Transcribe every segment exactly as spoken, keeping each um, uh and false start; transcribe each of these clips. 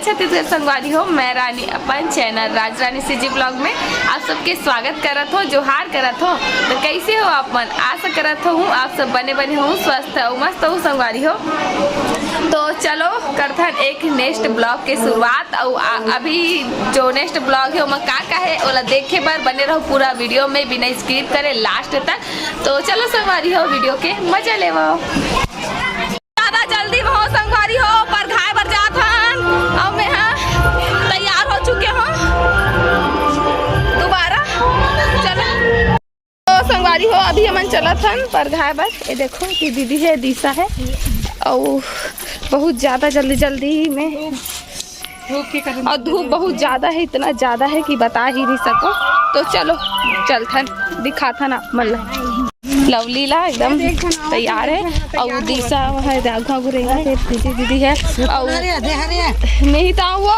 छत्तीसगढ़ संगवारी हो, मैं रानी अपन चैनल राज रानी सीजी ब्लॉग में आप सबके स्वागत करत हो, जोहार करत हो। तो कैसे हो आप मन? आशा करत हो हूँ आप सब बने बने हो, स्वस्थ हो, मस्त हो संगवारी हो। तो चलो करथन एक नेक्स्ट ब्लॉग के शुरुआत। अउ आ- अभी जो नेक्स्ट ब्लॉग है ओमा का का है ओला देखे बर बने रहो पूरा वीडियो में बिना स्किप करे लास्ट तक। तो चलो संगवारी हो, वीडियो के मजा लेवो। ज्यादा जल्दी हो संगवारी हो, परघाए बर जात हन। अब मैं हा तैयार हो चुके हो दोबारा। चलो तो संगवारी हो, अभी हमन चलत हन परघाए बर। ये देखो कि दीदी है, दिशा है, और बहुत ज्यादा जल्दी जल्दी में, और धूप बहुत ज्यादा है, इतना ज्यादा है कि बता ही नहीं सको। तो चलो चलथन, दिखाथन आप मन ला। लवली ला एकदम तैयार है, और दिशा है आघू आघू रेंगत हे, दीदी दीदी है, और नहीं तो वो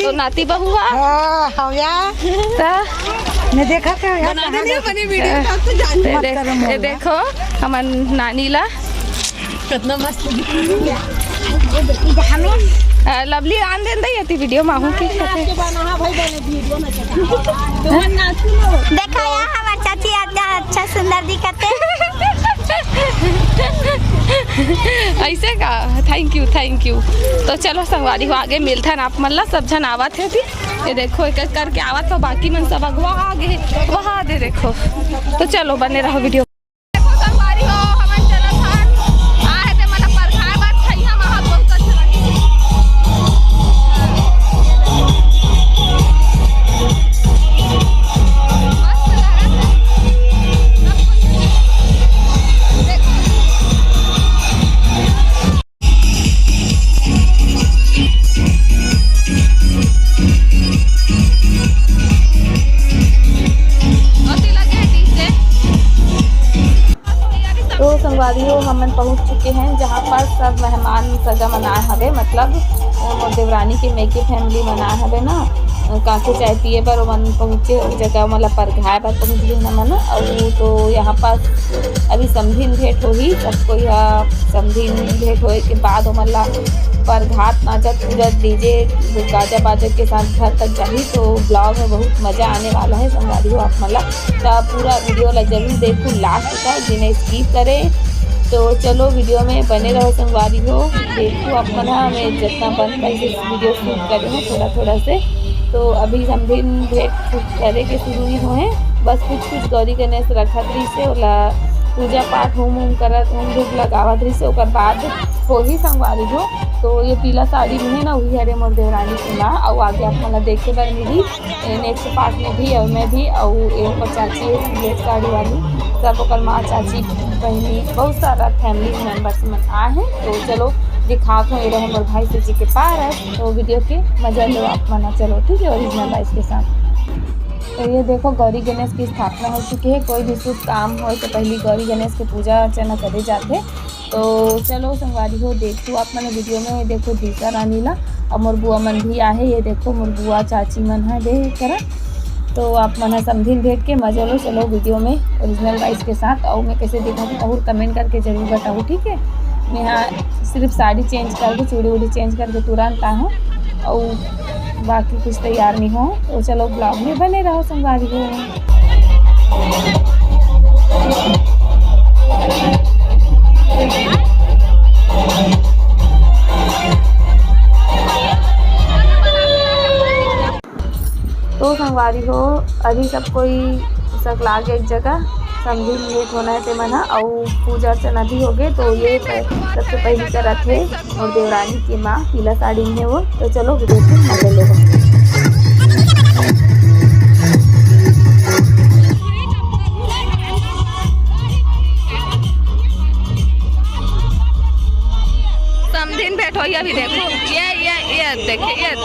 तो नाती बहू है। हाँ, हाँ, या। तो मैं देखा क्या यार, बना देनी है बनी वीडियो, तब तो जान ये मत देख-, करो ये मोर। देखो हमर नानी ला। कितना मस्त दिख रही है। अ, लवली आन देन दई एती वीडियो में आहूँ की। आपके बना, हाँ भाई, बने वीडियो में चला। तो हम नाचू ना। देखा या हमर चाची आज अच्छा सुंदर दिखत हे। ऐसे का? Thank you, thank you. तो चलो संगवारी हो, आगे मिलथन आप मन ला, सब झन आवत हे अभी। ये देखो एक एक करके आवत हो, बाकी मन सब अगवा आगे, वहाँ दे देखो। तो चलो बने रहो वीडियो। देखो संगवारी हो, हमन चलत हन। आ हे ते मन परघाए बर, छइहा म ह बहुत अच्छा लगही। मस्त लगत हे। सब कुछ देखो। ओती लगे हे डीजे। तो संगवारी हो, हमन पहुंच चुके हैं जहां पर सब मेहमान सगा मन आए हवे, मतलब, अ, मोर देवरानी के मेके फैमिली मन आए हवे ना, अ, कांचे चाय पिए बर ओमन पहुंचे, ओ जगह मतलब परघाए बर पहुंच गए हमन। और तो यहां पर अभी समधिन भेंट होही, सब कोई ह समधिन भेंट होए के बाद ओमन ला परघात नाचत कूदत डीजे गाजा बाजा के साथ घर तक जाही। तो ब्लॉग में बहुत मजा आने वाला है संगवारी हो आप मन ला। त पूरा वीडियो ला जरूर देखू लास्ट तक, बिना स्किप करे। तो चलो वीडियो में बने रहो संगवारी हो। देखू आप मन ह, मैं जितना बन पाई इस वीडियो शूट करे हूँ थोड़ा थोड़ा से। तो अभी समधिन भेंट करे के शुरू ही हुए हैं, बस कुछ कुछ गौरी गणेश रखत रहिसे, ओला पूजा पाठ होम होम करत होम धूप लगावत रहिसे, ओकर बाद होही संगवारी हो। तो ये पीला साड़ी में है ना, वही हरे मोर देवरानी के माँ, और आगे आप मन ला देखे बर मिली। ए, नेक्स्ट पार्ट में भी और मैं भी और एक और चाची है, रेड साड़ी वाली, सब ओकर माँ, चाची, बहनी, बहुत सारा फैमिली मेंबर्स मन आए हैं। तो चलो दिखात हूँ, ये रहे मोर भाई से जी के पार है, तो वीडियो के मजा लो आप मना। चलो ठीक है, ओरिजिनल लाइफ के साथ। तो ये देखो गौरी गणेश की स्थापना हो चुकी है। कोई भी शुभ काम हो तो पहली गौरी गणेश की पूजा अर्चना करे जाते। तो चलो संगवारी हो, देखो आप मन वीडियो में, देखो दीसा रानी ला, और मोर बुआ मन भी आहे। ये देखो मोर बुआ चाची मन है, देख करा। तो आप मन ह समधिन भेंट के मजा लो। चलो वीडियो में ओरिजिनल वॉइस के साथ, और मैं कैसे दिखा थी और कमेंट करके जरूर बताओ, ठीक है। मैं यहाँ सिर्फ साड़ी चेंज करके, चूड़ी वूड़ी चेंज करके तुरंत आ हूँ, और बाकी कुछ तैयार नहीं हो। तो चलो ब्लॉग में बने रहो संगवारी हो। तो संगवारी हो, अभी सब कोई सकला के एक जगह समधी लेट होना है ते मन ह, अउ पूजा अर्चना भी हो गए। तो ये प-, सबसे पहली करत है और देवरानी के माँ पीला साड़ी में है वो। तो चलो वीडियो के मजा लो। समधिन बैठो, ये भी देखो, ये, ये, ये देखिए, ये।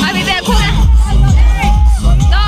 अभी देखो तो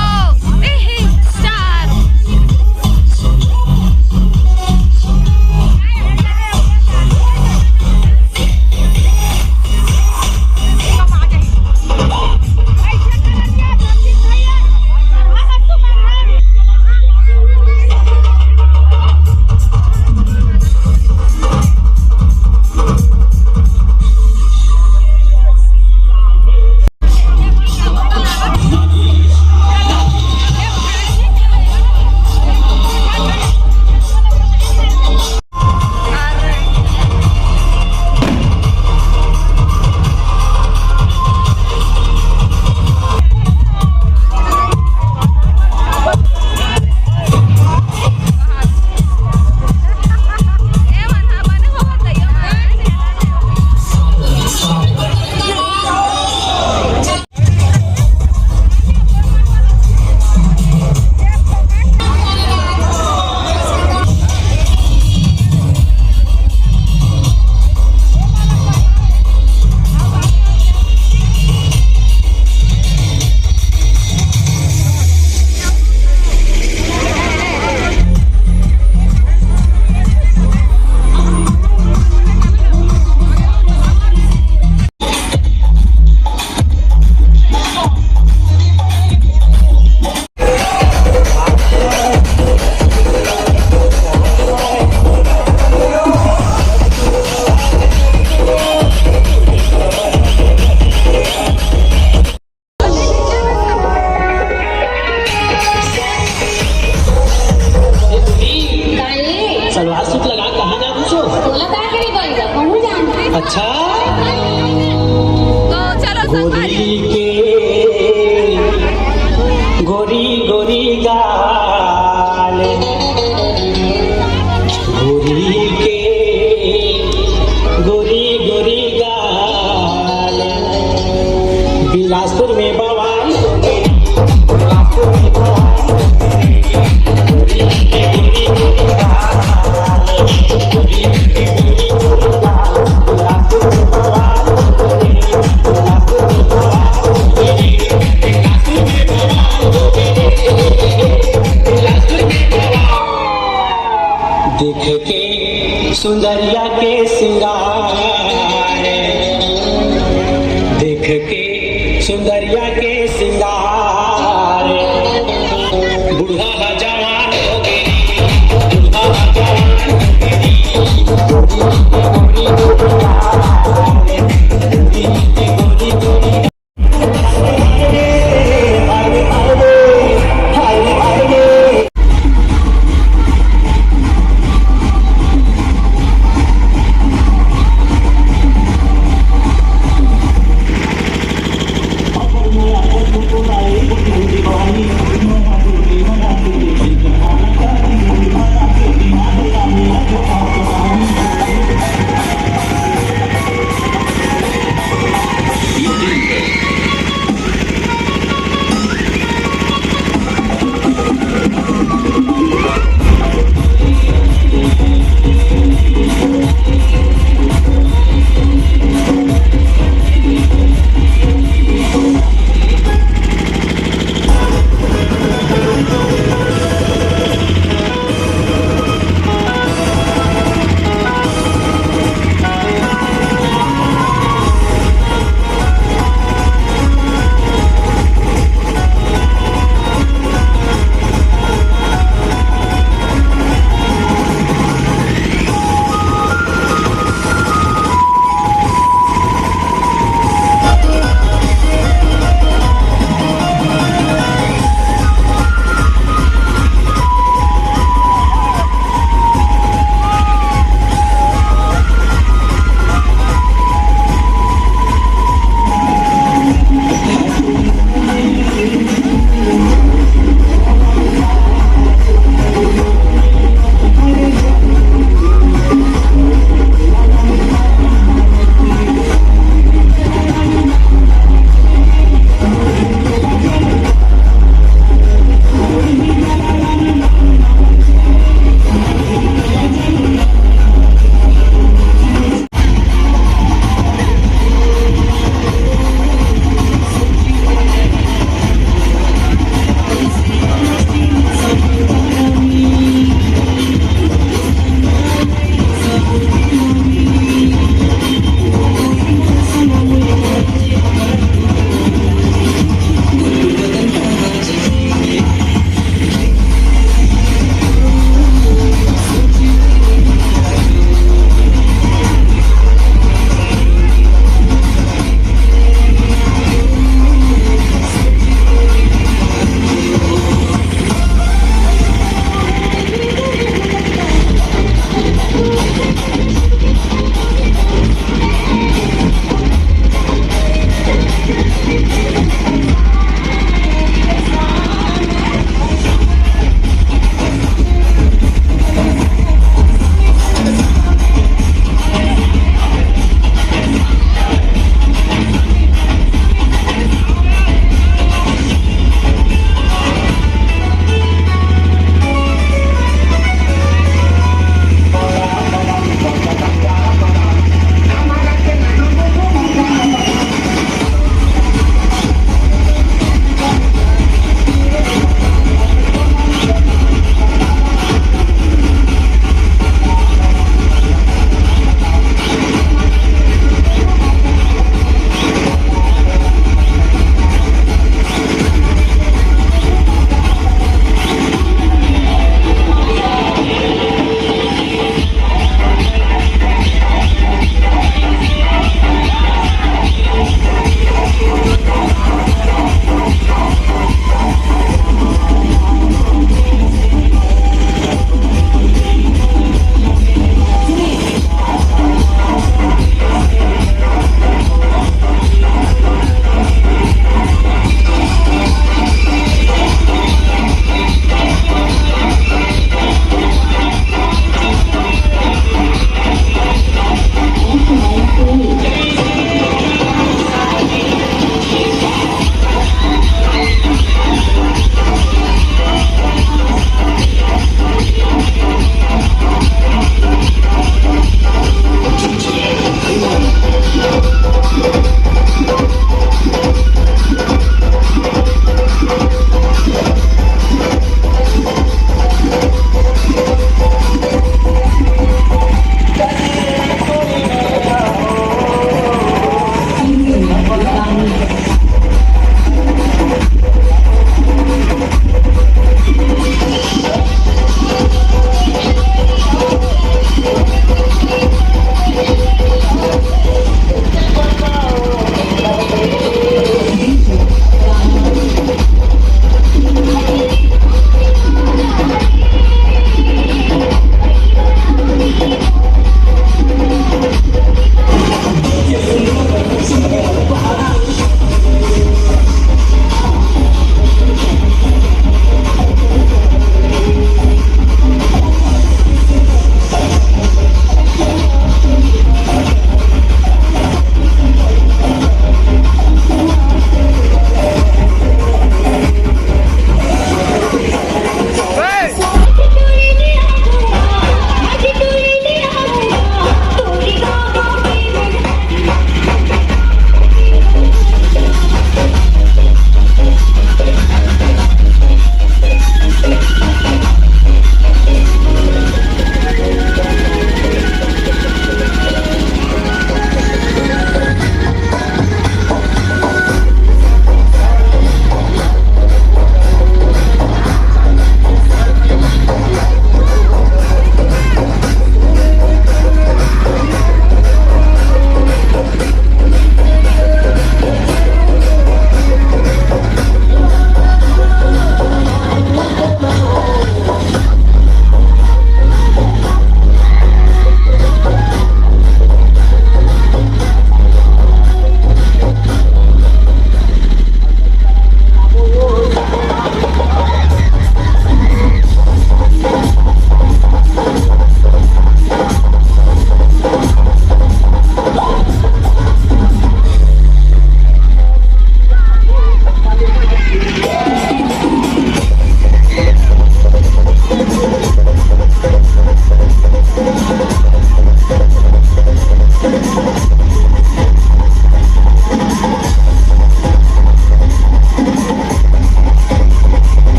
गोरी गोरी गाल, गोरी के गोरी गोरी गाल। बिलासपुर में बवाल हो गई, बिलासपुर में बवाल हो गई। गोरी के गोरी गोरी गाल, गोरी के गोरी गोरी गाल। देख के सुंदरिया के सिंगार, देख के सुंदरिया के सिंगार। बुढ़वा ह जवान हो गे, बुढ़वा ह जवान हो गे।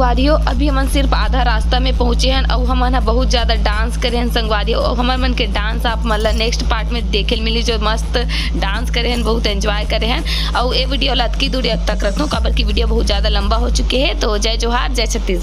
संगवारी हो, अभी हमन सिर्फ आधा रास्ता में पहुंचे हन अउ हमन ह बहुत ज्यादा डांस करे हन संगवारी हो। अउ हमर मन के डांस आप मन ला नेक्स्ट पार्ट में देखे ल मिली, जो मस्त डांस करे हन, बहुत एंजॉय करे हन। अउ ए वीडियो ला अतकी दूर तक रखथों, काबर कि वीडियो बहुत ज्यादा लंबा हो चुके हे। तो जय जोहार, जय छत्तीसगढ़।